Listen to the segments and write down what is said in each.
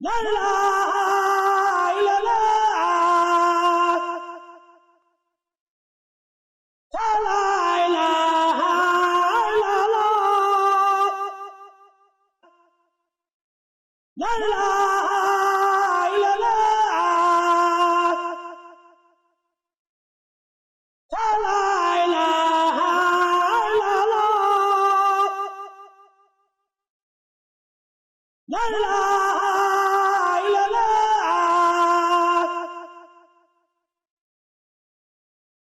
La ilaha illallah. La ilaha illallah. La ilaha illallah. La ilaha illallah. La ilaha illallah.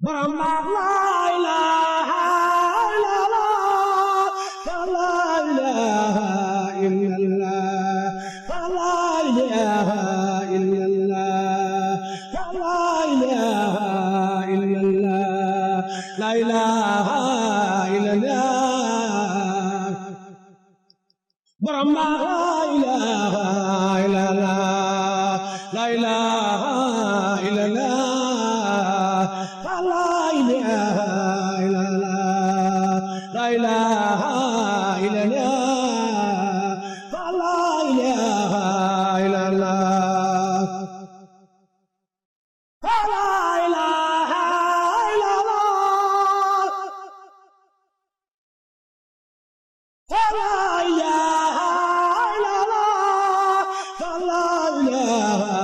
Borom baax la ilaha illallah. La ilaha illallah. La ilaha illallah. La ilaha illallah. La ilaha illallah. Borom baax la ilaha illallah. La ilaha illallah. La ilaha illallah. La ilaha illallah. La ilaha illallah. La ilaha illallah. La ilaha illallah. La ilaha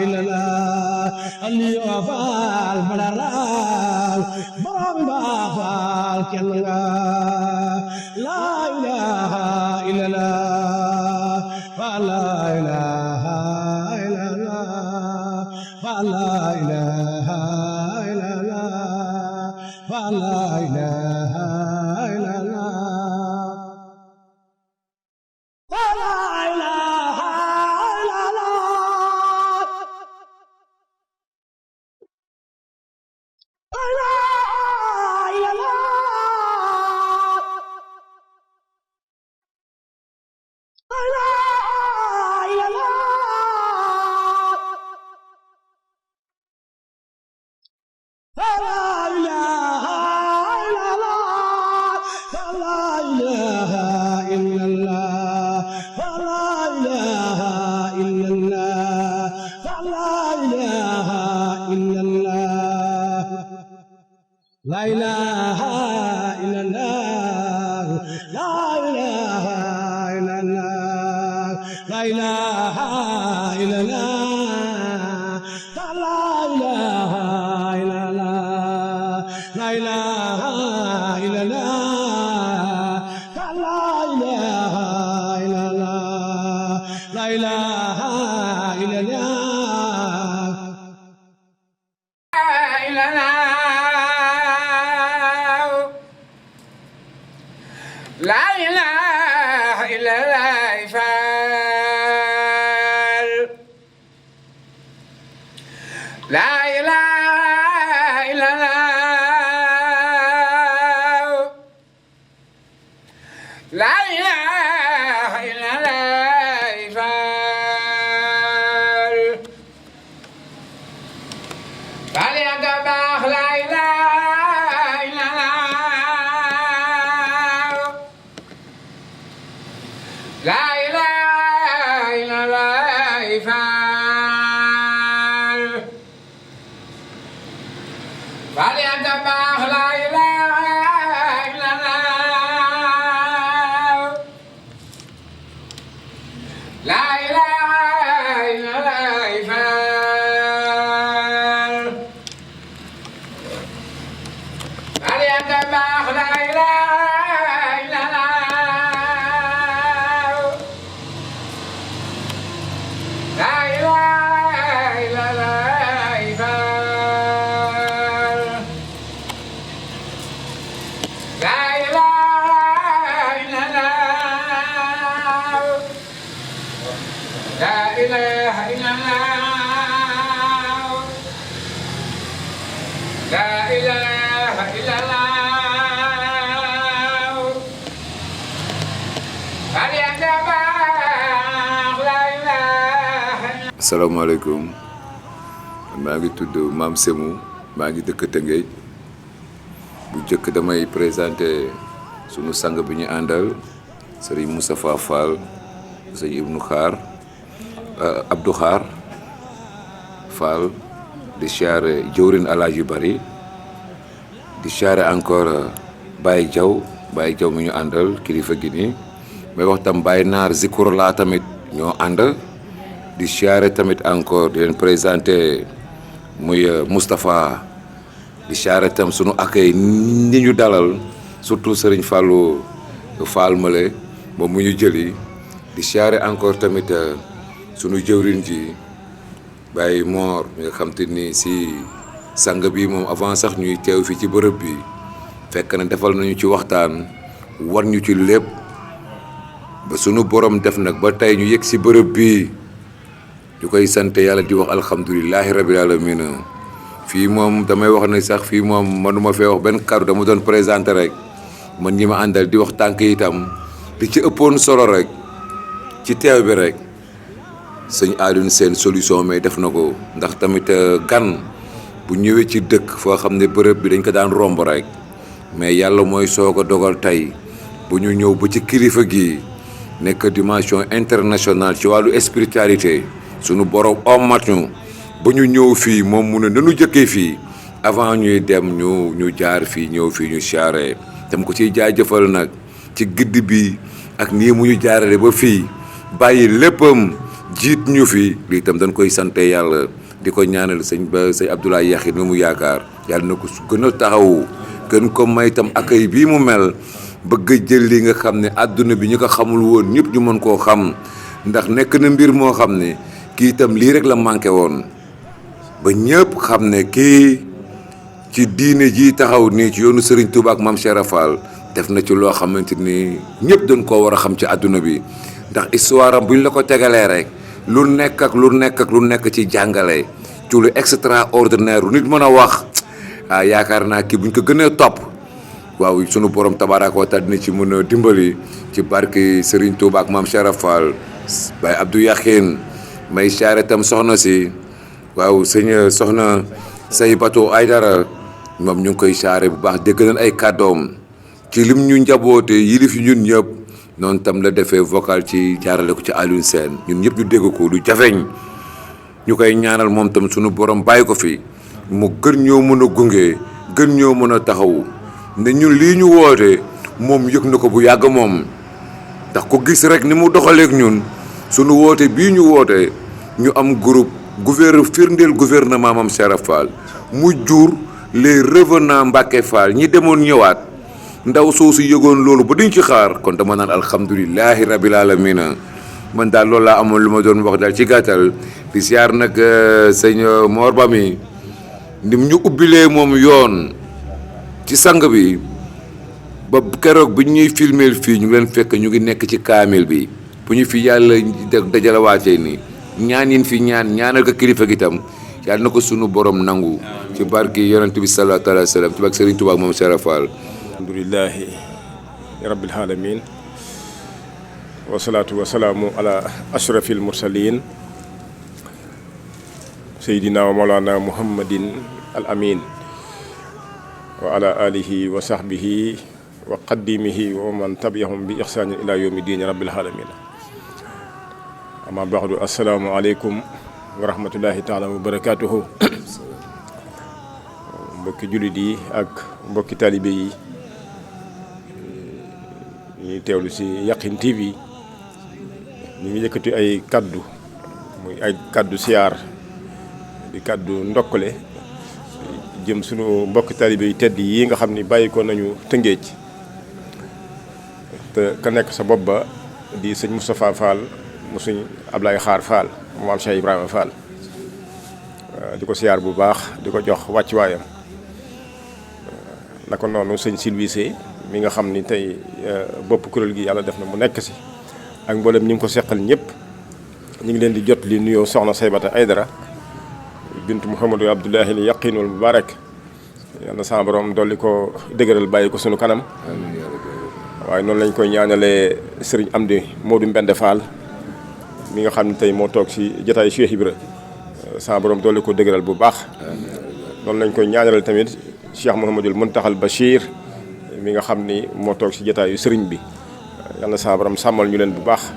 illallah. Aliyu Faal Badaraal borom baaxal kenn nga. La ilaha illallah. La ilaha illallah. La ilaha illallah. La ilaha illallah. La ilaha illallah. La ilaha illallah. La ilaha illallah. La ilaha illallah. La ilaha illallah. La ilaha illallah. La ilaha illallah. La ilaha illallah. La ilaha illallah. La ilaha illallah. La ilaha illallah. La ilaha illallah. La ilaha illallah. La ilaha illallah. La ilaha illallah Faal. La ilaha illallah. La ilaha illallah Faal. Faal yaa nga baax. La ilaha illallah. La ilaha illallah Faal. Faal yaa nga baax. La ilaha illallah. La ilaha illallah Faal. Faal yaa nga baax. La ilaha illallah. La ilaha illallah Faal. La ilaha illallah. La ilaha illallah. La ilaha illallah. Faal yaa nga baax. La ilaha. Asalaamaaleykum maa ngi tudd Mame Semou maa ngi dëkk Tëngéej bu njëkk damay présenté sunu sang bi ñu àndal Serigne Moustapha Fall Serigne Ibnou Khar Abdou Khar Fall di siyaare jëwrin Alaaji Bari di siyaare encore Baye Diaw mi ñu àndal kilifa gi nii may wax tam Baye Naar Zikour laa tamit ñoo ànd di siyaare tamit encore di leen présenté muy Moustapha di siyaare tam sunu accueil ni ñu dalal surtout Serigne Fallou Fall Male moom mu ñu jëli di siyaare encore tamit sunu jëwrin ji Baye Mor mi nga xam te ni si sang bi moom avant sax ñuy teew fii ci bërëb bi fekk na defal nañu ci waxtaan war ñu ci lépp ba sunu borom def nag ba tey ñu yegg si bërëb bi ñu koy sant yàlla di wax alhamdulilahi rabil alamina fii moom damay wax ne sax fii moom manuma fee wax benn kàddu dama doon présenté rek man ñi ma àndal di wax tànk itam li ci ëppoon solo rek ci teew bi rek sëñ Alioune Sène solution mais def na ko ndax tamit gan bu ñëwee ci dëkk foo xam ne bërëb bi dañ ko daan romb rek mais yàlla mooy soog a dogal tey bu ñu ñëw ba ci kilifa gi nekk dimension internationale ci wàllu spiritualité sunu borom ommat ñu ba ñu ñëw fii moom mu ne nanu jëkkee fii avant ñuy dem ñu jaar fii ñëw fii ñu siyaare tam ko ciy jaajëfal nag ci gidd bi ak nii mu ñu jaarale ba fii bàyyi léppam jiit ñu fi lii tam dañ koy sante yàlla di ko ñaanal sëñ Abdoulaye Yaxin mi mu yaakaar yàlla na ko su gën a taxawu gën ko may tam accueil bii mu mel bëgg jël li nga xam ne àdduna bi ñu ko xamul woon ñëpp ñu mën koo xam ndax nekk na mbir moo xam ne kii itam lii rek la manqué woon ba ñëpp xam ne kii ci diine ji taxaw nii ci yoonu Serigne Touba ak Mame Cheikh Fall def na ci loo xamante ni ñëpp dañ koo war a xam ci àdduna bi ndax histoire am bu ñu la ko tegalee rek lu nekk ci jàngale ci lu extraordinaire lu nit mën a wax yaakaar naa kii buñ ko gënee topp waaw sunu borom tabaaraka wa taala dina ci mën a dimbali ci barke Serigne Touba ak Mame Cheikh Fall Baye Abdou Yaxin may siyaare tam soxna si waaw soxna say bateau ay dara moom ñu ngi koy siyaare bu baax dégg nañ ay kàddoom ci lim ñu njaboote yilif ñun ñëpp noonu tam la defee vocal ci jaarale ko ci Alioune Sène ñun ñëpp ñu dégg ko lu jafeñ ñu koy ñaanal moom tam sunu borom bàyyi ko fi mu gën ñoo mën a gunge gën ñoo mën a taxawu ne ñun lii ñu woote moom yëg na ko bu yàgg moom ndax ko gis rek ni mu doxaleek ñun sunu woote bii ñu woote ñu am groupe firndeel gouvernement Mame Cheikh Fall mu jur les revenants Mbacké Fall ñi demoon ñëwaat ndaw soosu yëgoon loolu ba duñ ci xaar kon dama naan alhamdulilahi rabil alamina man daal loolu laa amoon lu ma doon wax daal ci gàttal di siyaar nag sëñ Mor Ba mi ndim ñu ubbilee moom yoon ci sang bi ba keroog bi ñuy filmeel fii ñu leen fekk ñu ngi nekk ci kaamil bi bu ñu fi yàlla dajalawaatee ni ñaan yin fi ñaanal ko kilifa gi tam yàlla na ko sunu borom nangu ci barki yonent bi sallallahu alayhi wa sallam ci barki Serigne Touba ak Mame Cheikh Fall. alhamdulillahi rabbil alamin wasalaatu wasalaamu ala ashrafil mursalin seydina wa mawlana muhammadin al amin wa ala alihi wa sahbihi wa qaddimihi wa man tabiahum bi ihsanin ila yawmi diini rabbil alamin amma ba'du assalaamu aleykum wa rahmatullahi taala wa barakatuhu mbokki jullit yi ak mbokki talibe yi ñuy teewlu ci Yakhine TV ñu ngi yëkkati ay kaddu muy ay kaddu siyaar di kaddu ndokkale jëm sunu mbokki talibe yi tedd yi nga xam ni bàyyi ko nañu Tëngéej te ka nekk sa bopp ba di sëñ Moustapha Fall mu sëñ Ablaye Xaar Fall mu Maam Cheikh Ibrahima Fall di ko siyaar bu baax di ko jox wàccuwaayam naka noonu sëñ Silvissé mi nga xam ni tey bopp kuréel gi yàlla def na mu nekk si ak mboolem ñi ngi ko seqal ñëpp ñu ngi leen di jot li nuyoo soxna Saybata Aydara bintu Mouhamadou Abdoulahi li Yaqinul Mubarak yàlla sama borom dolli ko dëgëral bàyyi ko sunu kanam waaye noonu lañ koy ñaanalee sëriñ Amdi Modou Mbende Fall mi nga xam ne tey moo toog si jotaay Cheikh Ibra sama borom dolli ko dëgëral bu baax noonu lañ koy ñaanal tamit Cheikh Mouhamadul Muntaxal Bachir mi nga xam ni moo toog si jotaayu sëriñ bi yàlla sama borom sàmmal ñu leen bu baax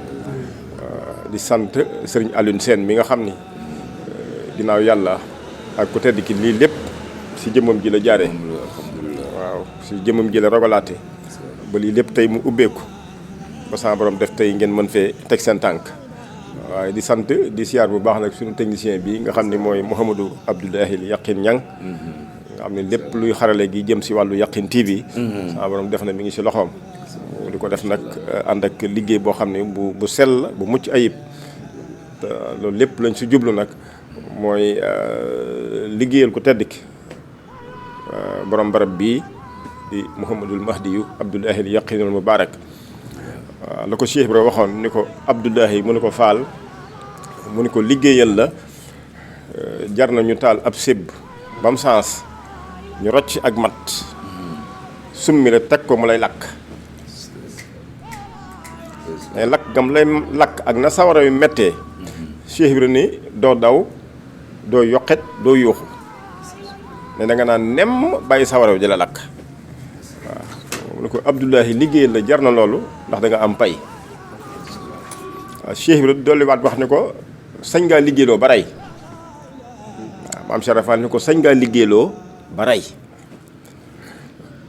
di sant sëriñ Alioune Sène mi nga xam ni ginnaaw yàlla ak ku tedd ki lii lépp si jëmmam ji la jaaree. waaw si jëmmam ji la rogalaate ba lii lépp tey mu ubbeeku ba sama borom def tey ngeen mën fee teg seen tànk. waaye di sant di siyaar bu baax nag suñu technicien bi nga xam ne mooy Mouhamadou Abdoulahi Yaqin Ñang nga xam ne lépp luy xarale gi jëm si wàllu Yaqin TV. sama borom def na mi ngi si loxoom. di ko def nag ànd ak liggéey boo xam ne bu sell bu mucc ayib te loolu lépp lañ si jublu nag mooy liggéeyal ko tedd ki borom barab bii di Mouhamadul Mahdiyu Abdoulahi Yaqinul Mubarak. waaw la ko Cheikh Ibra waxoon ni ko Abdoulahi mu ni ko faal mu ni ko liggéeyal la jar na ñu taal ab sébb ba mu sens ñu rocc ak mat summi la teg ko mu lay lakk mais lakk gam lay lakk ak na sawara yu mettee Cheikh Ibra ni doo daw doo yoqet doo yuuxu ne da nga naan nem bàyyi sawara yu di la lakk waaw mu ne ko Abdoulahi liggéeyal la jar na loolu ndax da nga am pay. waaw Cheikh Ibra dolliwaat wax ni ko sañ ngaa liggéeyloo ba rey waaw maam Cheikh Rafal ni ko sañ ngaa liggéeyloo ba rey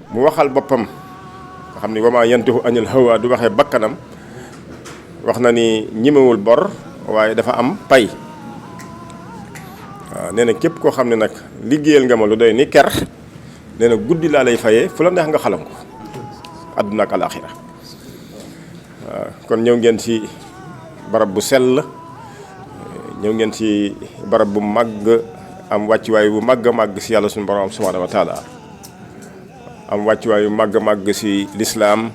mu waxal boppam nga xam ni wama yantihu anil hawa du waxee bakkanam wax na ni ñimewul bor waaye dafa am pay. waaw nee na képp koo xam ne nag liggéeyal nga ma lu doy ni ker nee na guddi laa lay fayee fu la neex nga xalam ko àdduna ak alaaxira. waaw kon ñëw ngeen ci barab bu sell ñëw ngeen ci barab bu màgg am wàccuwaay bu màgg màgg ci yàlla suñu borom subhaanahu wa taala am wàccuwaay bu màgg màgg ci lislaam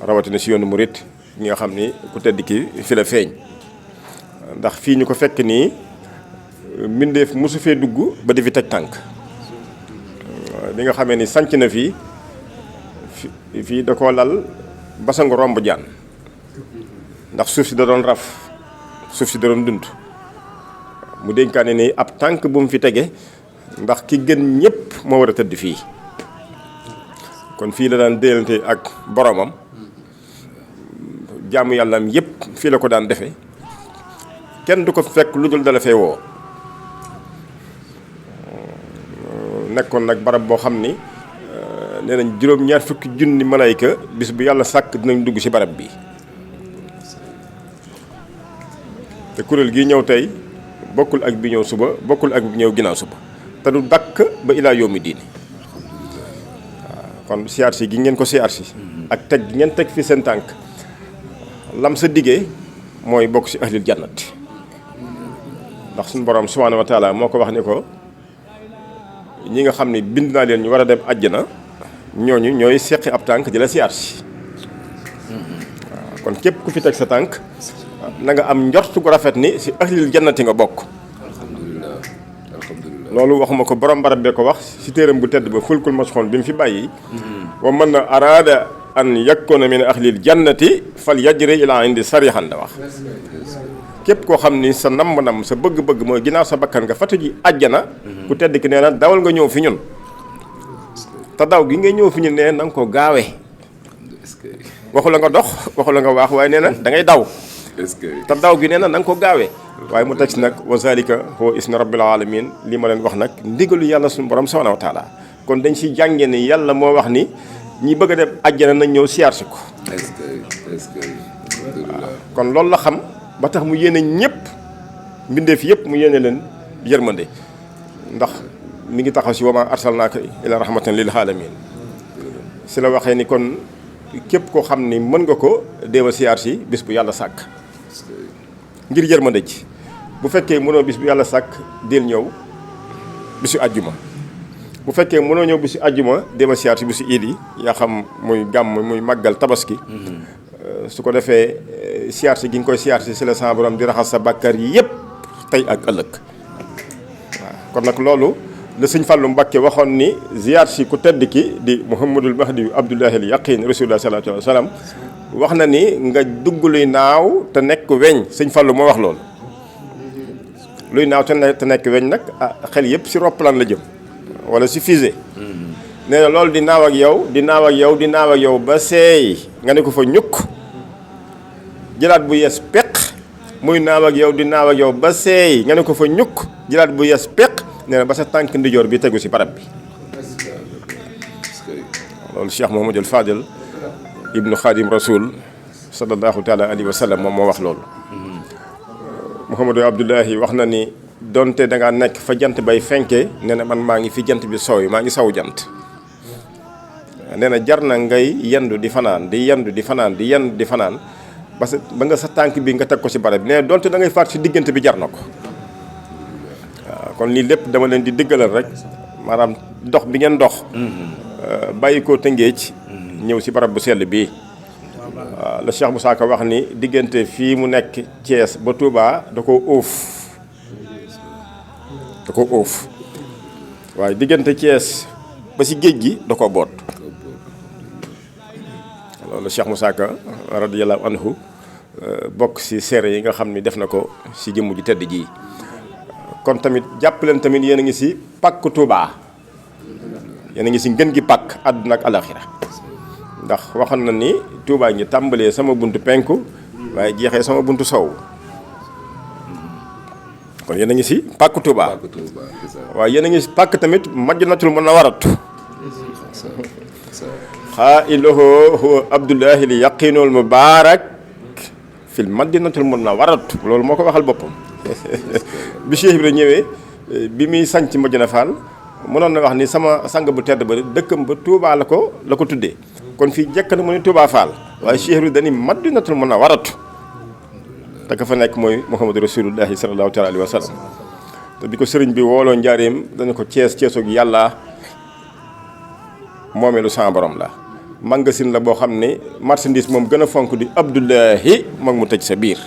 rawatina ci yoonu murit ñi nga xam ni ku tedd ki fi la feeñ ndax fii ñu ko fekk nii mbindeef mosu fee dugg ba di fi teg tànk. bi nga xamee ni sanc na fii da koo lal basangu romb jaan ndax suuf si da doon raf suuf si da doon dund mu dénkaane ni ab tànk bu mu fi tege ndax ki gën ñëpp moo war a tëdd fii. kon fii la daan déyalante ak boromam jaamu yàllaam yëpp fii la ko daan defe kenn du ko fekk lu dul dala fee woo. nekkoon nag barab boo xam ni nee nañ juróom-ñaar fukki junni malayka bis bu yàlla sàkk dinañ dugg ci barab bi te kuréel gi ñëw tey bokkul ak bi ñëw suba bokkul ak bi ñëw ginnaaw suba te du dakk ba ilaa yawmi diini. waaw kon siyaar si gi ngeen ko siyaar si ak teg gi ngeen teg fi seen tànk lam sa diggee mooy bokk ci ahlil jannati ndax suñu borom subhaanahu wa taala moo ko wax ni ko ñi nga xam ne bind naa leen ñu war a dem àjjana ñooñu ñooy seqi ab tànk di la siyaar si. waaw kon képp ku fi teg sa tànk na nga am njort gu rafet ni si ahlil jannati nga bokk. alhamdulilah alhamdulilah. loolu waxuma ko borom barab bee ko wax si téeram bu tedd ba fulkul masxoon bi mu fi bàyyi. wa man araada an yakuna min ahlil jannati fal yajri ila indi sarixan la wax. képp koo xam ni sa namm-namm sa bëgg-bëgg mooy ginnaaw sa bakkan nga fatu ji àjjana. ku tedd ki nee na dawal nga ñëw fi ñun. te daw gi nga ñëw fi ñun nee na nga ko gaawee. waxu la nga dox waxu la nga waax waaye nee na da ngay daw. te daw gi nee na nga ko gaawee. waaye mu teg si nag wa zalika huwa ismi rabbil alamin li ma leen wax nag ndigalu yàlla suñu borom subhanahu wa taala kon dañ si jàngee ni yàlla moo wax ni ñi bëgg a dem àjjana nañ ñëw siyaar si ko. kon loolu la xam. ba tax mu yéene ñëpp mbindeef yëpp mu yéene leen yërmande ndax mi ngi taxaw si wa maa arsalnaaka ila rahmatan lil alamin si la waxee ni kon képp koo xam ni mën nga ko déema siyaar si bis bu yàlla sàkk ngir yërmande ji bu fekkee mënoo bis bu yàlla sàkk del ñëw bisu àjjuma bu fekkee mënoo ñëw bisu àjjuma déema siyaar si bisu iid yi yaa xam muy gàmm muy màggal tabaski su ko defee siyaar si gi nga koy siyaar si la sa borom di raxas sa bàkkaar yi yëpp tey ak ëllëg. waaw kon nag loolu la sëñ Fallou Mbacké waxoon ni ziyaar si ku tedd ki di Mouhamadul Mahdi Abdoulahi al Yaqin rasulullah sallallahu alayhi wa sallam wax na ni nga dugg luy naaw te nekk weñ sëñ Fallou moo wax loolu. luy naaw te nekk weñ nag xel yëpp si roppalaan la jëm wala si fusée. nee na loolu di naaw ak yow di naaw ak yow di naaw ak yow ba seey nga ne ko fa ñukk jëlaat bu yees peq muy naaw ak yow di naaw ak yow ba seey nga ne ko fa ñukk jëlaat bu yes peq nee na ba sa tànk ndijoor bi tegu si barab bi loolu Cheikh Mouhamadul Fadil ibnu Khadim Rasoul sallallahu taala alayhi wa sallam moom moo wax loolu Mouhamadou Abdoulahi wax na ni donte da ngaa nekk fa jant bay fenke nee na man maa ngi fi jant bi soow maa ngi saw jant nee na jar na ngay yendu di fanaan di yendu di fanaan di yendu di fanaan parce que ba nga sa tànk bi nga teg ko ci barab bi nee na donte da ngay faat ci diggante bi jar na ko waaw kon lii lépp dama leen di diggalal rek maanaam dox bi ngeen dox bàyyi ko Tëngéej ñëw ci barab bu sell bii waaw la Cheikh Moussa Ka wax ni diggante fii mu nekk Thiès ba Touba da ko óof waaye diggante Thiès ba ci géej gi da ko boot loolu Cheikh Moussa Ka radiyallahu anhu bokk ci seere yi nga xam ni def na ko ci jëmm ji tedd ji kon tamit jàpp leen tamit yéen a ngi ci pàkk Touba yéen a ngi ci ngën gi pàkk àdduna ak alaxira ndax waxoon na ni Touba ngi tàmbalee sama buntu penku waaye jeexee sama buntu sow kon yéen a ngi ci pàkk Touba waaye yéen a ngi ci pàkk tamit Madinatul Munawwaratu xaa'iluhu huwa Abdullahi li yaqinul mubaarak fil Madinatul Munawwaratu loolu moo ko waxal boppam bi Cheikh Ibra ñëwee bi muy sanc Madina Fall mënoon na wax ni sama sang bu tedd ba dëkkam ba Touba la ko tuddee kon fii jekk na mu ni Touba Fall waaye Cheikh Ibra dañuy Madinatul Munawwaratu te ka fa nekk mooy Muhammadu Rasulullahi sallallahu taala alayhi wa sallam te bi ko sëriñ bi wooloo njaareem dana ko ceesoog yàlla moomeelu sama borom la magasin la boo xam ne marchandise moom gën a fonk di Abdullahi moom mu tëj sa biir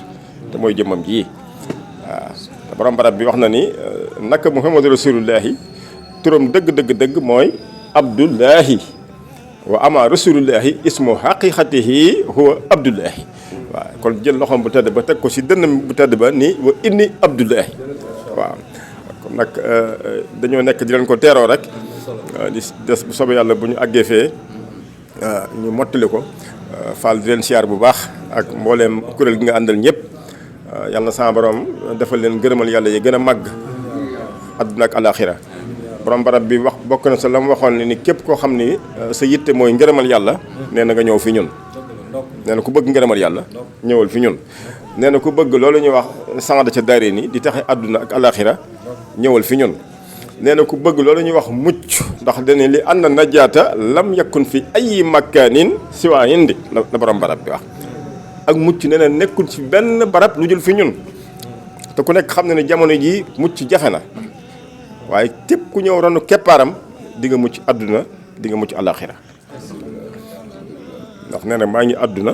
te mooy jëmmam ji waaw te borom barab bi wax na ni naka Muhammadu Rasulullahi turam dëgg mooy Abdullahi wa ama Rasulullahi ismu haqiqatihi huwa Abdullahi waaw kon jël loxoom bu tedd ba teg ko ci dënnam bu tedd ba ni wa inni Abdullahi waaw kon nag dañoo nekk di leen ko teeroo rek di des bu soobee yàlla bu ñu àggee fee ñu mottali ko Fall di leen siyaar bu baax ak mbooleem kuréel gi nga àndal ñëpp yàlla na sama borom defal leen gërëmal yàlla yi gën a màgg àdduna ak alaxira borom barab bi wax bokk na sa la mu waxoon ni képp koo xam ni sa yitte mooy ngërëmal yàlla nee na nga ñëw fi ñun nee na ku bëgg ngërëmal yàlla ñëwal fi ñun nee na ku bëgg loolu ñuy wax sangada ca daare ni di taxe àdduna ak alaxira ñëwal fi ñun nee na ku bëgg loolu ñuy wax mucc ndax dane li ànd najaata lam yakun fi ay makaanin siwaa indi la borom barab bi wax ak mucc nee na nekkul ci benn barab lu jël fi ñun te ku nekk xam ne ne jamono ji mucc jafe na waaye képp ku ñëw ronu keppaaram di nga mucc àdduna di nga mucc alaxira ndax nee na maa ngi àdduna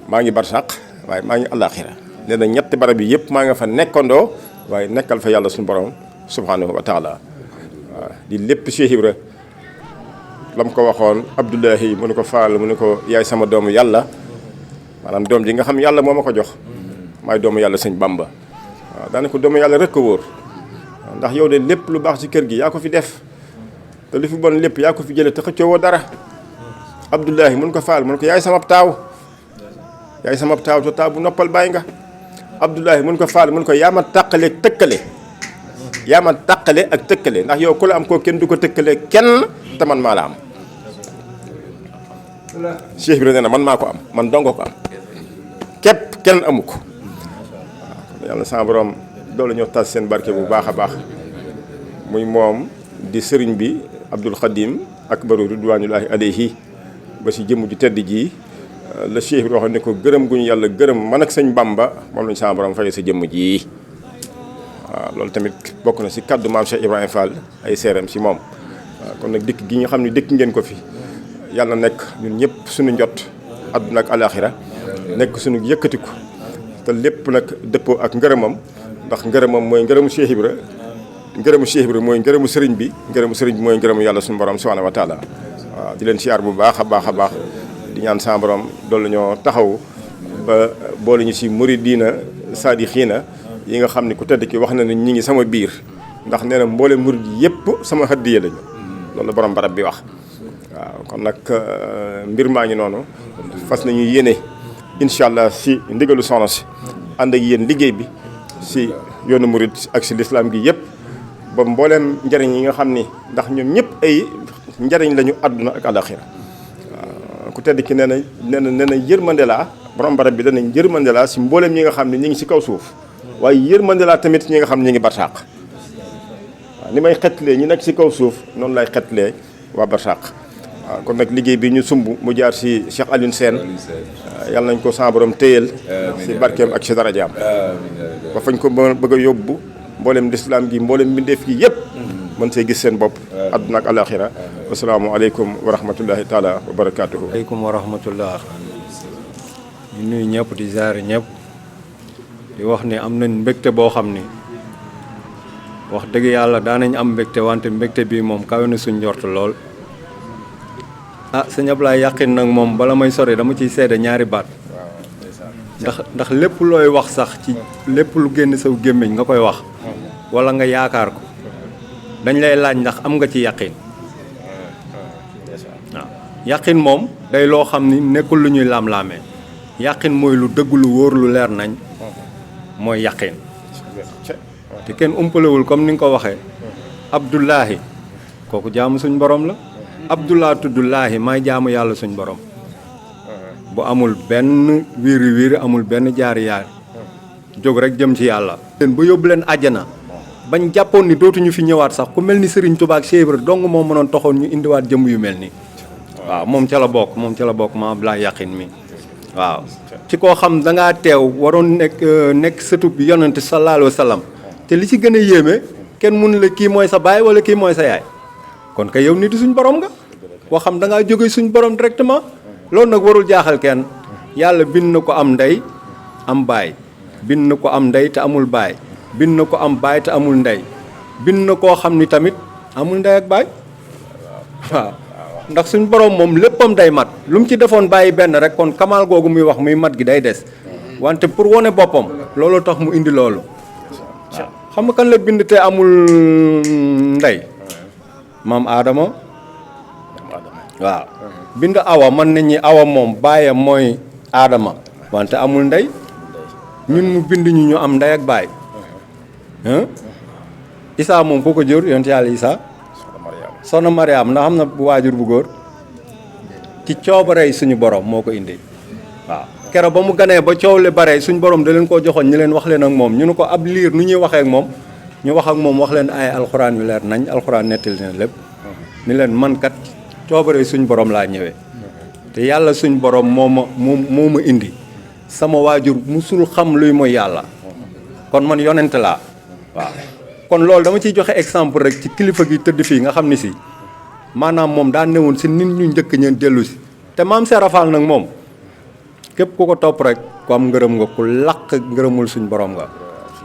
maa ngi barsàq waaye maa ngi alaxira nee na ñetti barab yi yëpp maa nga fa nekkandoo waaye nekkal fa yàlla suñu borom subhanahu wa taala waaw di lépp Cheikh Ibra la mu ko waxoon Abdullahi mu ne ko Fall mu ne ko yaay sama doomu yàlla maanaam doom ji nga xam yàlla moo ma ko jox maay doomu yàlla sëñ Bamba waaw daane ko doomu yàlla rek ko wóor ndax yow de lépp lu baax ci kër gi yaa ko fi def te lu fi bon lépp yaa ko fi jële te xëccoo woo dara Abdullahi mun ko Fall mun ko yaay sama taaw te taaw bu noppal bàyyi nga Abdullahi mun ko Fall mun ko yaa ma tàqale ak tëkkale ndax yow ku la am koo kenn du ko tëkkale kenn te man maa la am Cheikh Ibrahima nee na man maa ko am man dongo ko am képp kenn amu ko waaw yàlla sama borom doolu ñoo tas seen barke bu baax a baax muy moom di sëriñ bi Abdul Xadim akbaru ridwanullahi alayhi ba si jëmm ju tedd ji la Cheikh Ibrahima waxoon ne ko gërëm gu ñu yàlla gërëm man ak sëñ Bamba moom lañu sama borom fayee sa jëmm ji waaw loolu tamit bokk na si kaddu maam Cheikh Ibrahima Fall ay seeram si moom waaw kon nag dikk gi nga xam ne dikk ngeen ko fi yàlla nekk ñun ñëpp suñu njot àdduna ak alaxira nekk suñu yëkkatiku te lépp nag dëppoo ak ngërëmam ndax ngërëmam mooy ngërëmu Cheikh Ibra mooy ngërëmu sëriñ bi mooy ngërëmu yàlla suñu borom subhanahu wa taala waaw di leen siyaar bu baax a baax di ñaan sama borom doolu ñoo taxaw ba boole ñu si muridiina saadixiina yi nga xam ne ku tedd ki wax na ne ñi ngi sama biir ndax nee na mboole murid yëpp sama hadiya lañu loolu la borom barab bi wax waaw kon nag mbir maa ngi noonu fas nañu yéene incha allah si ndigalu soxna si ànd ak yéen liggéey bi si yoonu murid ak si lislaam gi yëpp ba mbooleem njariñ yi nga xam ni ndax ñoom ñëpp ay njariñ lañu àdduna ak àlaxira waaw ku tedd ki nee na yërmande laa borom barab bi danañ yërmande laa si mbooleem ñi nga xam ne ñi ngi si kaw suuf waaye yërmande laa tamit ñi nga xam ne ñi ngi barsàq waaw ni may xetlee ñi nekk si kaw suuf noonu lay xetlee waa barsàq waaw kon nag liggéey bi ñu sumb mu jaar si Cheikh Alioune Sène yàlla nañ ko sa borom téyel si barkeem ak si darajaam ba fañ ko bëgg a yóbbu mboolem lislaam gi mboolem mbindeef gi yëpp mën see gis seen bopp àdduna ak alaxira wasalaamu aleykum wa rahmatullahi taala wa barakaatuhu. aleykum wa rahmatullah. di nuyu ñëpp di ziare ñëpp di wax ni am nañ mbégte boo xam ni wax dëgg yàlla daanañ am mbégte wante mbégte bii moom kawe na suñ njort lool. sëñ Ablaye Yakhine nag moom bala may sori dama ciy seede ñaari baat ndax lépp looy wax sax ci lépp lu génn saw gémmiñ nga koy wax wala nga yaakaar ko dañ lay laaj ndax am nga ci yaqin waaw yaqin moom day loo xam ni nekkul lu ñuy laam-laamee yaqin mooy lu dëgg lu wóor lu leer nañ mooy yaqin te kenn umpalewul comme ni nga ko waxee Abdullahi kooku jaamu suñ borom la Abdullah tuddullaahi may jaamu yàlla suñ borom bu amul benn wiiri amul benn jaari yaar jóg rek jëm ci yàlla leen ba yóbbu leen àjjana bañ jàppoon ni dootuñu fi ñëwaat sax ku mel ni Serigne Touba ak Cheikh Ibra dong moo mënoon toxoon ñu indiwaat jëmm yu mel nii waaw moom ca la bokk ma Ablaye Yakhine mi waaw ci koo xam dangaa teew waroon nekk sëtu bi yonent sallallahu alayhi wa sallam te li ci gën a yéeme kenn mun la kii mooy sa baay wala kii mooy sa yaay kon kay yow nit suñ borom nga koo xam da ngaa jóge suñ borom directement loolu nag warul jaaxal kenn yàlla bind na ko am ndey am baay bind na ko am ndey te amul baay bind na ko am baay te amul ndey bind na koo xam ni tamit amul ndey ak baay waaw ndax suñ borom moom léppam day mat lu mu ci defoon bàyyi benn rek kon kamaal googu muy wax muy mat gi day des wante pour wane boppam loolu tax mu indi loolu waaw xam nga kan la bind te amul ndey maam Adama waaw bind awa mën nañu awa moom baayam mooy Adama wante amul ndey ñun mu bind ñu am ndey ak baay Isaa moom foo ko jur yonent yàlla Isaa soxna Mariam ndax am na waajur bu góor ci coobarey suñu borom moo ko indi waaw keroog ba mu ganee ba coow li bare suñu borom da leen koo joxoon ñu leen wax leen ak moom ñu ne ko ab liir nu ñuy waxee ak moom ñu wax ak moom wax leen ay alxuraan yu leer nañ alxuraan nettali leen lépp ni leen man kat coobarey suñu borom laa ñëwee te yàlla suñu borom moo ma indi sama waajur musul xam luy mooy yàlla kon man yonent laa waaw kon loolu dama ciy joxe exemple rek ci kilifa gi tëdd fii nga xam ni si maanaam moom daa newoon si nit ñu njëkk ñeen dellu si te maam Serafal nag moom képp ku ko topp rek ku am ngërëm nga ku laq ngërëmul suñ borom nga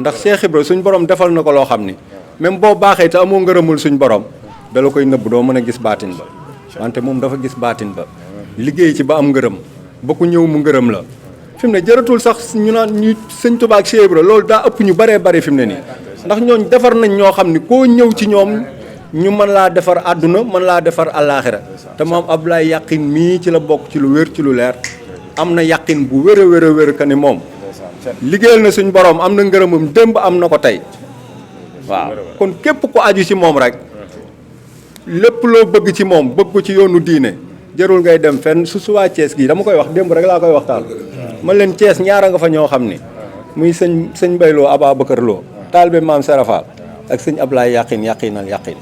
ndax Cheikh Ibra suñ borom defal na ko loo xam ni même boo baaxee te amoo ngërëmul suñ borom dala koy nëbb doo mën a gis baatin ba wante moom dafa gis baatin ba liggéey ci ba am ngërëm ba ku ñëw mu ngërëm la fi mu ne jëratul sax ñu naan ñu sëñ Tuubaa ak Cheikh Ibra loolu daa ëpp ñu baree bari fi mu ne nii ndax ñooñ defar nañ ñoo xam ni koo ñëw ci ñoom ñu mën laa defar àdduna mën laa defar àllaaxira te moom Ablaye Yakhine mii ci la bokk ci lu wér ci lu leer am na yaqin bu wér a wér a wér ka ni moom liggéeyal na suñ borom am na ngërëmam démb am na ko tey waaw kon képp ku aju ci moom rek lépp loo bëgg ci moom bëgg ko ci yoonu diine jarul ngay dem fenn su waa Thiès gii dama koy wax démb rek laa koy waxtaan man leen Thiès ñaara nga fa ñoo xam ni muy sëñ Bayloo Ababacar Lo taalibe maam Serafal ak sëñ Ablaye Yakhine yaqinal yaqin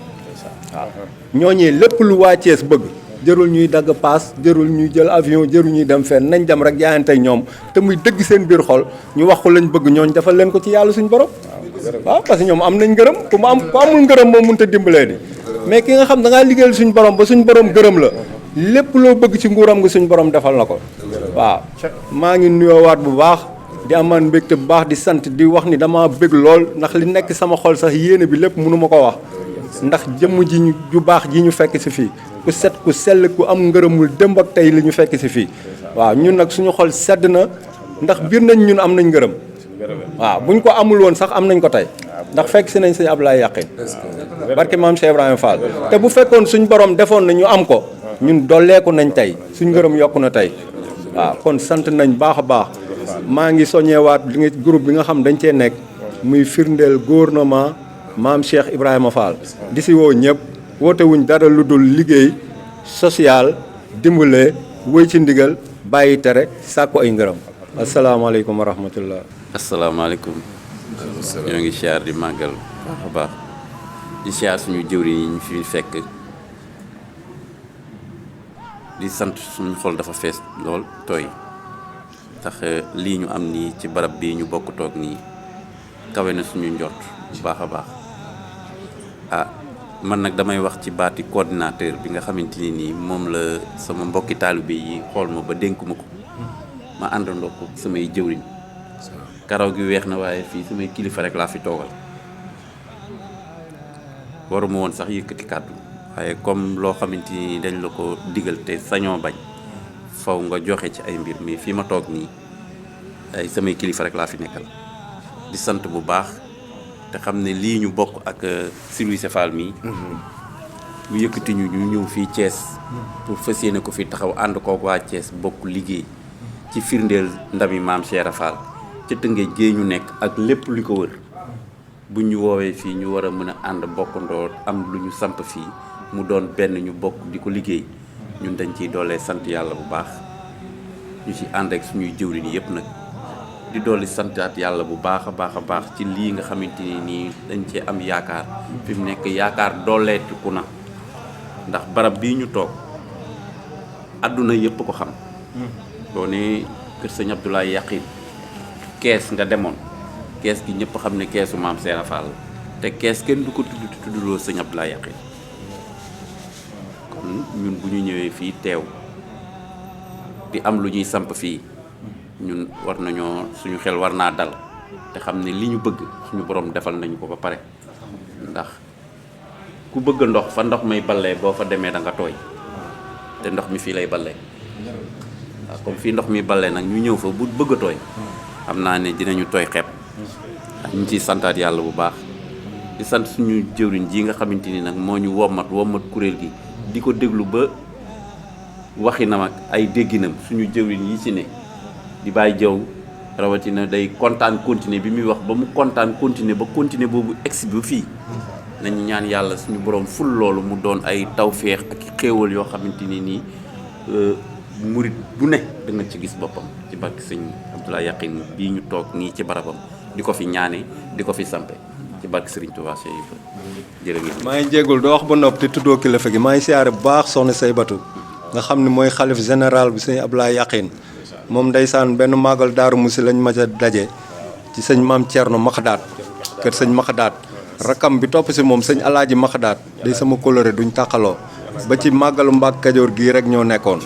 waaw ñooñee lépp lu waa Thiès bëgg jërul ñuy dagg paas jërul ñuy jël avion jërul ñuy dem fenn nañ dem rek jaayante ak ñoom te muy dëgg seen biir xol ñu wax ko lañ bëgg ñooñ defal leen ko ci yàlla suñ borom waaw parce que ñoom am nañ ngërëm ku amul ngërëm moom mënut a dimbalee di mais ki nga xam da ngaa liggéeyal suñ borom ba suñ borom gërëm la lépp loo bëgg ci nguuram nga suñ borom defal na ko waaw maa ngi nuyoowaat bu baax di amaan mbégte bu baax di sant di wax ni dama bëgg lool ndax li nekk sama xol sax yéene bi lépp mënu ma ko wax ndax jëmm ji ñu ju baax ji ñu fekk si fii ku set ku sell ku am ngërëmul démb ak tey li ñu fekk si fii waaw ñun nag suñu xol sedd na ndax biir nañ ñun am nañ ngërëm waaw buñ ko amul woon sax am nañ ko tey ndax fekk si nañ sëñ Ablaye Yakhine barke maam Cheikh Ibrahima Fall te bu fekkoon suñ borom defoon na ñu am ko ñun dolleeku nañ tey suñ ngërëm yokku na tey waaw kon sant nañ baax a baax maa ngi soññewaat li nga groupe bi nga xam dañ cee nekk muy firndeel gouvernement maam Cheikh Ibrahima Fall di si woo ñëpp woote wuñ dara lu dul liggéey social dimbale wëy ci ndigal bàyyi tere sàkku ay ngërëm asalaamaaleykum wa rahmatullah. asalaamaaleykum. ñoo ngi siyaar di màggal baax a baax di siyaar suñu jëwriñ yi ñu fi fekk di sant suñu xol dafa fees lool tooy tax lii ñu am nii ci barab bii ñu bokk toog nii kawe na suñu njort bu baax a baax man nag damay wax ci baati coordinateur bi nga xamante ni nii moom la sama mbokki taalibe yi xool ma ba dénkuma ko ma àndandoo ko samay jëwriñ karaw gi weex na waaye fii samay kilifa rek laa fi toogal waruma woon sax yëkkati kàddu waaye comme loo xamante ni dañ la ko digal te sañoo bañ faw nga joxe ci ay mbir mi fii ma toog nii ay samay kilifa rek laa fi nekkal di sant bu baax te xam ne lii ñu bokk ak Sylvie Fall mii mu yëkkati ñu ñëw fii Thiès pour fas yéene ko fi taxaw ànd kook waa Thiès bokk liggéey ci firndeel ndami maam Cheikh Fall ca Tëngéej gée ñu nekk ak lépp lu ko wër bu ñu woowee fii ñu war a mën a ànd bokkandoo am lu ñu samp fii mu doon benn ñu bokk di ko liggéey ñun dañ ciy doolee sant yàlla bu baax ñu ci ànd ak suñuy jëwriñ yëpp nag di dolli santaat yàlla bu baax a baax ci lii nga xamante ni nii dañ cee am yaakaar fi mu nekk yaakaar dooleetiku na ndax barab bii ñu toog àdduna yëpp ko xam boo ne kër sëñ Abdoulaye Yaqin kees nga demoon kees gi ñëpp xam ne keesu maam Seera Fall te kees kenn du ko tuddloo sëñ Abdoulaye Yaqin kon ñun bu ñu ñëwee fii teew di am lu ñuy samp fii ñun war nañoo suñu xel war naa dal te xam ne li ñu bëgg suñu borom defal nañu ko ba pare ndax ku bëgg ndox fa ndox may ballee boo fa demee da nga tooy te ndox mi fii lay ballee waaw comme fii ndox mi ballee nag ñu ñëw fa bu bëgg a tooy xam naa ne dinañu tooy xepp ak ñu ciy santaat yàlla bu baax di sant suñu jëwriñ ji nga xamante ni nag moo ñu wommat kuréel gi di ko déglu ba waxinam ak ay dégginam suñu jëwriñ yi ci ne di bàyyi jaww rawatina day kontaan continuer bi muy wax ba mu kontaan continuer ba continuer boobu egsi ba fii nañu ñaan yàlla suñu borom ful loolu mu doon ay tawféex ak xéewal yoo xamante ni nii murit bu ne da nga ci gis boppam ci barke sëñ Abdoulaye Yaqin bii ñu toog nii ci barabam di ko fi ñaane di ko fi sampe ci barke Sëriñ Tuubaa jërë ngeen. maa ngi jéggul doo wax ba noppi te tuddoo kilifa gi maa ngi siyaare bu baax soxna Saybatu nga xam ne mooy xalif général bi sëñ Abdoulaye Yaqin moom ndeysaan benn màggal Daaru Musi lañ ma ca daje ci sëñ maam Thierno Maxdaat kër sëñ Maxdaat rakam bi topp si moom sëñ Alaaji Maxdaat day sama coloré duñ tàqaloo ba ci màggalu Mbàkke Kajoor gii rek ñoo nekkoon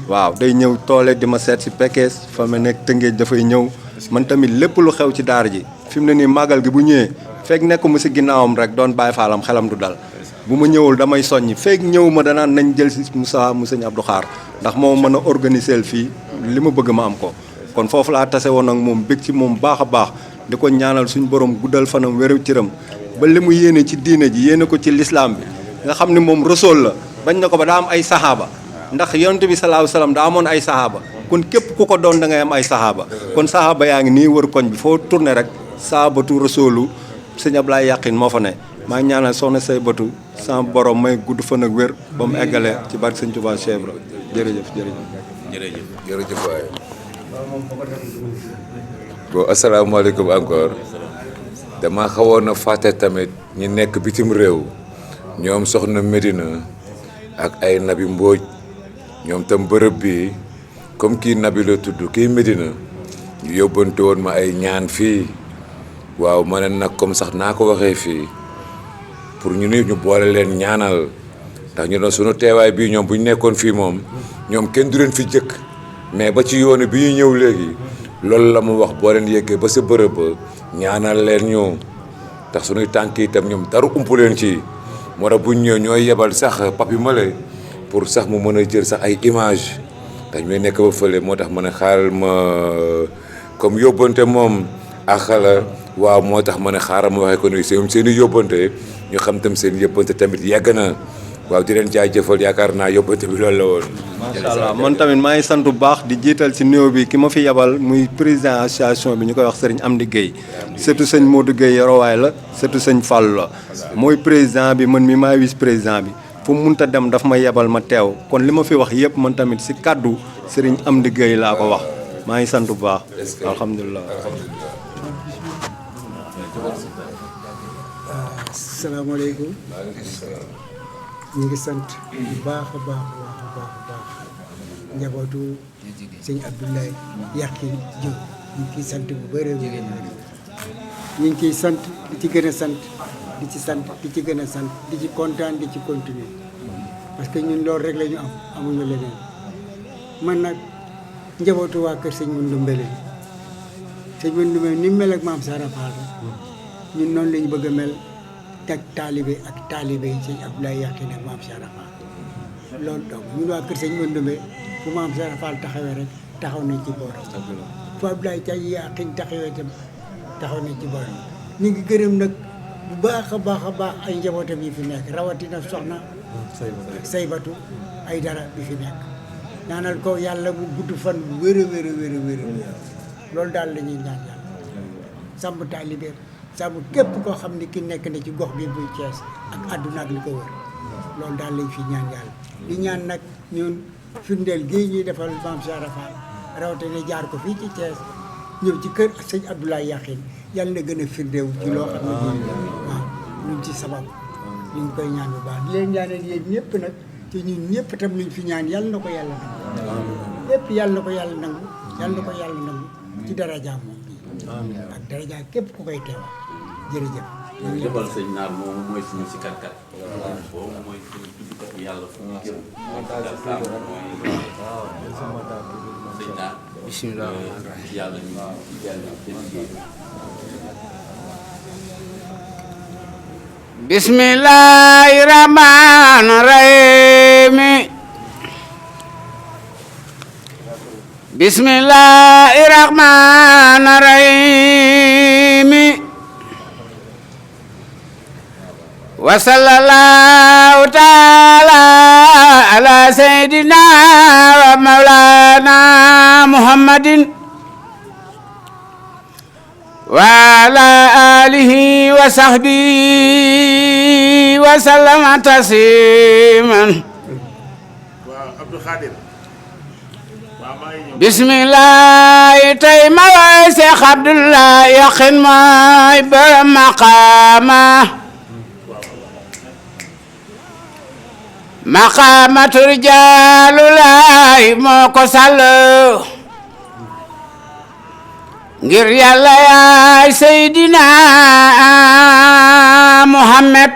waaw day ñëw toole di ma seet si Pekes fa ma nekk Tëngéej dafay ñëw man tamit lépp lu xew ci daara ji fi mu ne nii màggal gi bu ñëwee fekk nekk mu si ginnaawam rek doon bàyyi faalam xelam du dal bu ma ñëwul damay soññi fekk ñëw ma danaan nañ jël si Moussa mu sëñ Abdou Xaar ndax moo mën a organiser fii li ma bëgg ma am ko kon foofu laa tase woon ak moom bég ci moom baax a baax di ko ñaanal suñu borom guddal fanam wéru cëram ba li mu yéene ci diine ji yéene ko ci lislaam bi nga xam ne moom rasool la bañ na ko ba daa am ay saxaaba ndax yonent bi salaahu salaam daa amoon ay saxaaba kon képp ku ko doon da ngay am ay saxaaba kon saxaaba yaa ngi nii wër koñ bi foo tourné rek saabatu rasoolu sëñ Abdoulaye Yaqin moo fa ne maa ngi ñaanal soxna Saybatu sama borom may gudd fan ak wér ba mu eggale ci barke sëñ Tuubaa Cheikh Ibra jërëjëf jërëjëf waay bon asalaamaaleykum encore dama xawoon a fàtte tamit ñi nekk bitim réew ñoom soxna Medina ak ay Nabi Mbóoj ñoom tam bërëb bi comme kii Nabi la tudd kii Medina ñu yóbbante woon ma ay ñaan fii waaw ma ne nag comme sax naa ko waxee fii pour ñu ni ñu boole leen ñaanal ndax ñu doon sunu teewaay bii ñoom bu ñu nekkoon fii moom ñoom kenn du leen fi jëkk mais ba ci yoonu bi ñu ñëw léegi loolu la mu wax boo leen yeggee ba sa bërëb ba ñaanal leen ñu ndax sunuy tànk itam ñoom dara ump leen ci moo tax bu ñu ñëw ñooy yebal sax papi male pour sax mu mën a jël sax ay image ndax ñooy nekk ba fële moo tax mën a xaaral ma comme yóbbante moom axala waaw moo tax ma ne xaaral ma waxee ko ni seen i yóbbante ñu xam tam seen yóbbante tamit yegg na waaw di leen jaajëfal yaakaar naa yóbbante bi loolu la woon. macha allah man tamit maa ngi sant bu baax di jiital ci néew bi ki ma fi yebal muy président association bi ñu koy wax sëriñ Amdi Guèye surtout sëñ Modou Guèye yorowaay la surtout sëñ Fallou la mooy président bi man mi maay vice président bi fu mu munta dem daf ma yebal ma teew kon li ma fi wax yëpp man tamit si kàddu sëriñ Amdi Guèye laa ko wax maa ngi sant bu baax alhamdulilah. salaamaaleykum ñu ngi sant bu baax a baax a baax a baax njabootu sëñ Abdoulaye Yakhine Diop ñu ngi ciy sant bu bëree bëri ñu ngi ciy sant di ci gën a sant di ci sant di ci gën a sant di ci kontaan di ci continuer parce que ñun loolu rek la ñu am amuñu leneen man nag njabootu waa kër sëñ Mandoumbe lañu sëñ Mandoumbe ni mu mel ak maam Sara Fall ñun noonu la ñu bëgg a mel teg taalibe ak taalibe yi sëñ Abdoulaye Yakhine ak maam Sara Fall loolu donc ñun waa kër sëñ Mandoumbe fu maam Sara Fall taxawee rek taxaw nañ ci booram fu Abdoulaye Yakhine taxawee itam taxaw nañ ci booram ñu ngi gërëm nag bu baax a baax a baax ay njabootam yi fi nekk rawatina soxna Saybatu ay dara bi fi nekk ñaanal ko yàlla bu gudd fan bu wér a wér a wér a wér loolu daal la ñuy ñaan yàlla sàmm taalibeem sàmm képp koo xam ni ki nekk na ci gox bi buy Thiès ak àdduna ak li ko wër loolu daal lañ fi ñaan yàlla di ñaan nag ñun firndeel gii ñuy defal maam Sara Fall rawatina jaar ko fii ci Thiès ñëw ci kër sëñ Abdoulaye Yakhine yàlla na gën a firndeewu ci loo xam ne waaw luñ ci sabab ñu ngi koy ñaan bu baax di leen ñaanal yéen ñëpp nag te ñun ñëpp itam luñ fi ñaan yàlla na ko yàlla nangu lépp yàlla na ko yàlla nangu yàlla na ko yàlla nangu ci darajaam moom bi ak daraja képp ku koy teewal jërëjëf jëfal sëñ Naar moom mooy suñu si karkat boobu mooy suñu tuddkat yàlla fu ñu jëm sëñ Naar bismillah yàlla ñu bismillahi rahmani rahim bismillahi rahmani rahim wa sallallahu taala ala sayyidina wa maulana muhammadin wa ala alihi wa sahbihi wa sallama tasliman bismillahi tey ma way Seex Abdoulaye Yakhine mooy borom maqaama maqaamatu rijaalulaay moo ko sàll ngir yàlla yaay Seydina Muhammad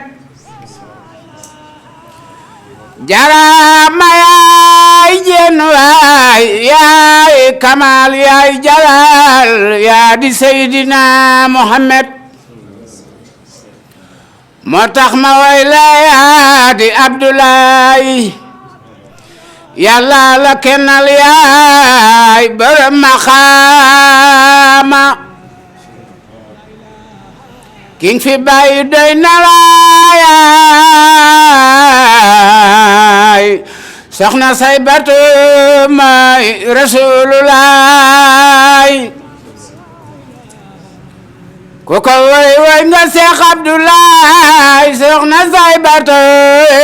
jarama yaay jenn waay yaay kamal yaay jalal yaa di Seydina Muhammad moo tax ma way la yaa di Abdoulaye yàlla la kennal yaay borom maqaama king fi bàyyi doy na la yaay soxna Saybatu mooy Rasulullah ku ko woy woy nga Seex Abdoulaye soxna Saybatu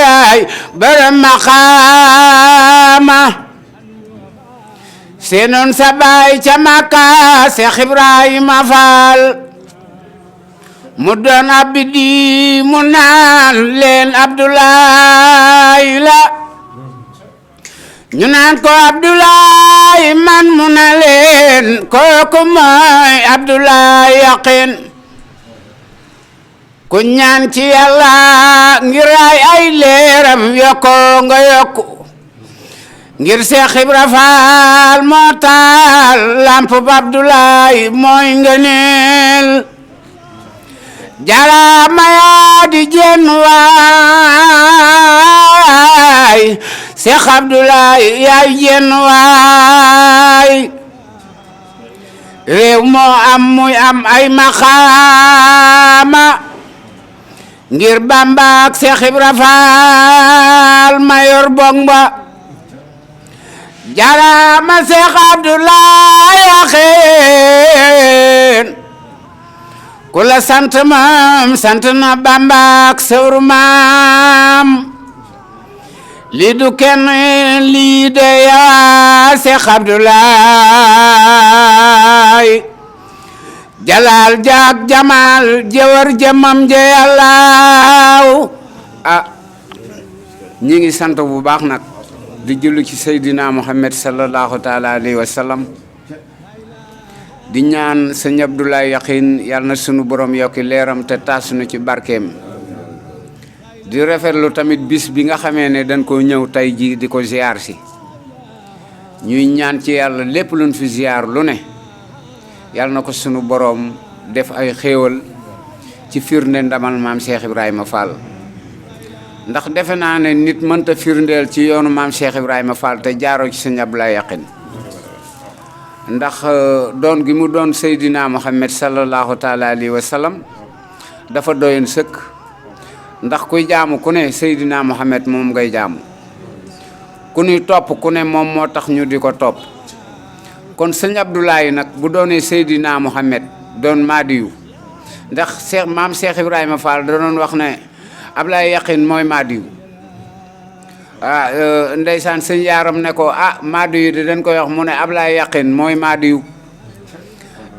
yaay borom maqaama seenoon sa baay ca Makka Seex Ibrahima Faal mu doon abdi mu naan leen Abdoulaye la ñu naan ko Abdoulaye man mu na leen kooku mooy Abdoulaye Yakhine ku ñaan ci Yàlla ngir ay leeram yokkoo nga yokku ngir Seex Ibra Faal moo taal lamp ba Abdoulaye mooy ngëneel jarama yaa di jenn waay Seex Abdoulaye yaay jenn waay réew moo am muy am ay maqaama ngir Bamba ak Seex Ibra Faal mayor bong ba jarama Seex Abdoulaye Yaxin ku la sant maam sant na Bamba ak sawru maam lii du kenn lii de yaa Seex Abdoulaye Jalal jaag Jamal jawar jamam je yàllaaw ñi ngi sant bu baax nag di julli ci Seydina Muhammad sallallahu taala alayhi wa sallam di ñaan sëñ Abdoulaye Yaxin yàlla na sunu borom yokki leeram te taasunu ci barkeem di rafetlu tamit bis bi nga xamee ne dañ ko ñëw tey ji di ko ziar si ñuy ñaan ci yàlla lépp luñ fi ziar lu ne yàlla na ko sunu borom def ay xéewal ci firnde ndamal maam Cheikh Ibrahima Fall ndax defe naa ne nit mënta firndeel ci yoonu maam Cheikh Ibrahima Fall te jaaroo ci sëñ Abdoulaye Yaxin ndax doon gi mu doon Seydina Muhammad sallallahu taala alayhi wa sallam dafa doyoon sëkk ndax kuy jaamu ku ne Seydina Muhammad moom ngay jaamu ku ñuy topp ku ne moom moo tax ñu di ko topp kon sëñ Abdoulaye nag bu doonee Seydina Muhammad doon Maadiyu ndax maam Cheikh Ibrahima Fall da doon wax ne Abdoulaye Yaxin mooy Maadiyu ndeysaan sëñ yaaram ne ko Maadiyu de dañ koy wax mu ne Abdoulaye Yaxin mooy Maadiyu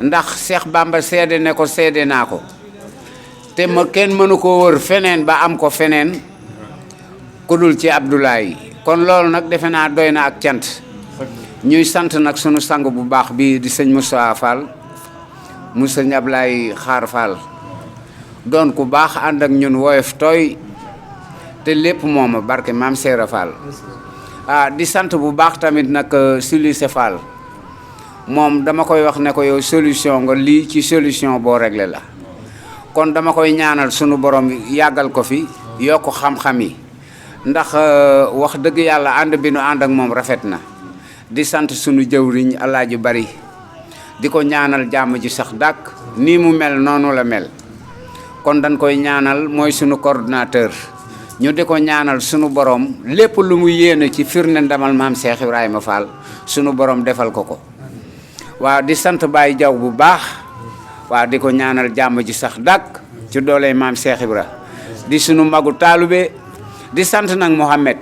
ndax Cheikh Bamba seede ne ko seede naa ko te ma kenn mënu ko wër feneen ba am ko feneen ku dul ci Abdoulaye kon loolu nag defe naa doy na ak cant ñuy sant nag sunu sang bu baax bi di sëñ Moussa Fall mu sëñ Ablaye Xaar Fall doon ku baax ànd ak ñun woyof tooy te lépp mooma barke maam Seera Fall di sant bu baax tamit nag Sulise Fall moom dama koy wax ne ko yow solution nga lii ci solution boo réglé la kon dama koy ñaanal sunu borom yàggal ko fi yokk xam-xam yi ndax wax dëgg yàlla ànd bi nu ànd ak moom rafet na di sant sunu jëwriñ Alaaji Bari di ko ñaanal jàmm ji sax dàkk nii mu mel noonu la mel kon dañ koy ñaanal mooy sunu coordinateur ñu di ko ñaanal sunu borom lépp lu mu yéene ci firnde ndamal maam Cheikh Ibrahima Fall sunu borom defal ko ko waaw di sant Baye Jaw bu baax waaw di ko ñaanal jàmm ji sax dàkk ci doole maam Cheikh Ibra di sunu magu taalube di sant nag Mohamed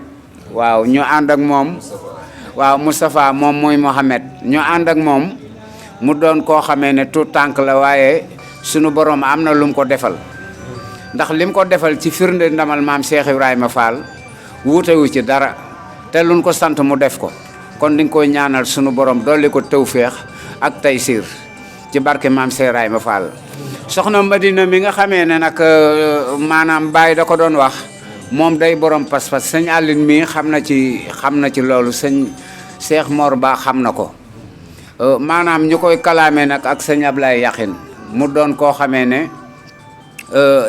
waaw ñu ànd ak moom waaw Moustapha moom mooy Mohamed ñu ànd ak moom mu doon koo xamee ne tout tànk la waaye sunu borom am na lu mu ko defal ndax lim ko defal ci firnde ndamal maam Cheikh Ibrahima Fall wuutewu ci dara te luñ ko sant mu def ko kon di nga koy ñaanal sunu borom dolli ko tawféex ak taysiir ci barke maam Cheikh Ibrahima Fall soxna Madina mi nga xamee ne nag maanaam Baye da ko doon wax moom day borom pas-pas sëñ Aline mi xam na ci loolu sëñ Cheikh Mor Ba xam na ko maanaam ñu koy kalaamee nag ak sëñ Ablaye Yaxin mu doon koo xamee ne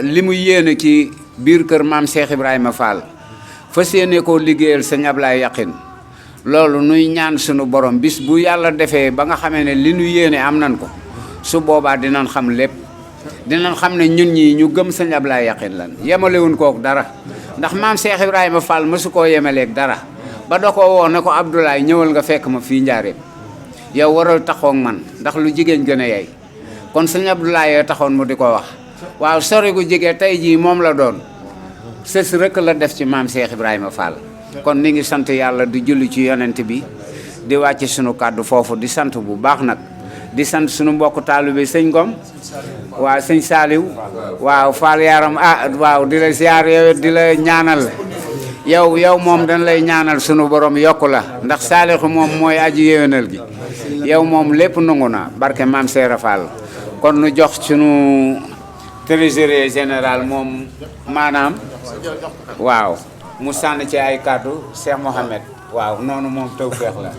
li mu yéene ci biir kër maam Cheikh Ibrahima Fall fas yéene koo liggéeyal sëñ Ablaye Yaxin loolu nuy ñaan sunu borom bis bu yàlla defee ba nga xamee ne li nu yéene am nan ko su boobaa dinañ xam lépp dinañ xam ne ñun ñii ñu gëm sëñ Ablaye Yaxin lan yemalewuñ kook dara ndax maam Cheikh Ibrahima Fall mësu koo yemaleeg dara ba da ko woo ne ko Abdoulaye ñëwal nga fekk ma fii njaareem yow waral taxoog man ndax lu jigéen gën a yey kon sëñ Abdoulaye taxoon mu di ko wax waaw sori gu jege tey jii moom la doon sës rek la def ci maam Cheikh Ibrahima Fall kon ni ngi sant yàlla di julli ci yonent bi di wàcce sunu kàddu foofu di sant bu baax nag di sant sunu mbokk taalibe sëñ Ngom waaw sëñ Saaliw waaw Fall yaram waaw di la ziar yow di la ñaanal yow moom dañ lay ñaanal sunu borom yokku la ndax Saalixu moom mooy aji yéwénal gi yow moom lépp nangu na barke maam Seera Fall kon nu jox sunu trésorier général moom maanaam waaw mu sànni ci ay kàddu Cheikh Mohamed waaw noonu moom tawfeex la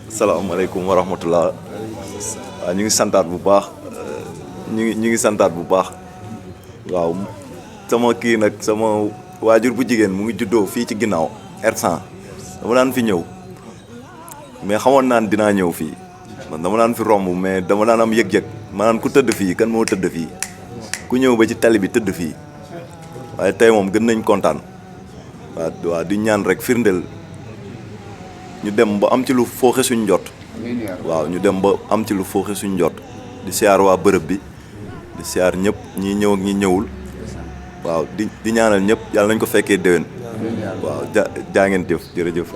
asalaamaaleykum wa rahmatullah waaw ñu ngi santaat bu baax ñu ngi santaat bu baax waaw sama kii nag sama waajur bu jigéen mu ngi juddoo fii ci ginnaaw R100 dama daan fi ñëw mais xamoon naan dinaa ñëw fii man dama daan fi romb mais dama daan am yëg-yëg maanaam ku tëdd fii kan moo tëdd fii ku ñëw ba ci tali bi tëdd fii waaye tey moom gën nañ kontaan waaw di ñaan rek firndeel ñu dem ba am ci lu fooxe suñ jot waaw ñu dem ba am ci lu fooxe suñ jot di siyaar waa bërëb bi di siyaar ñëpp ñi ñëw ak ñi ñëwul waaw di ñaanal ñëpp yàlla nañ ko fekkee déwén waaw jaa ngeen jëf jërëjëf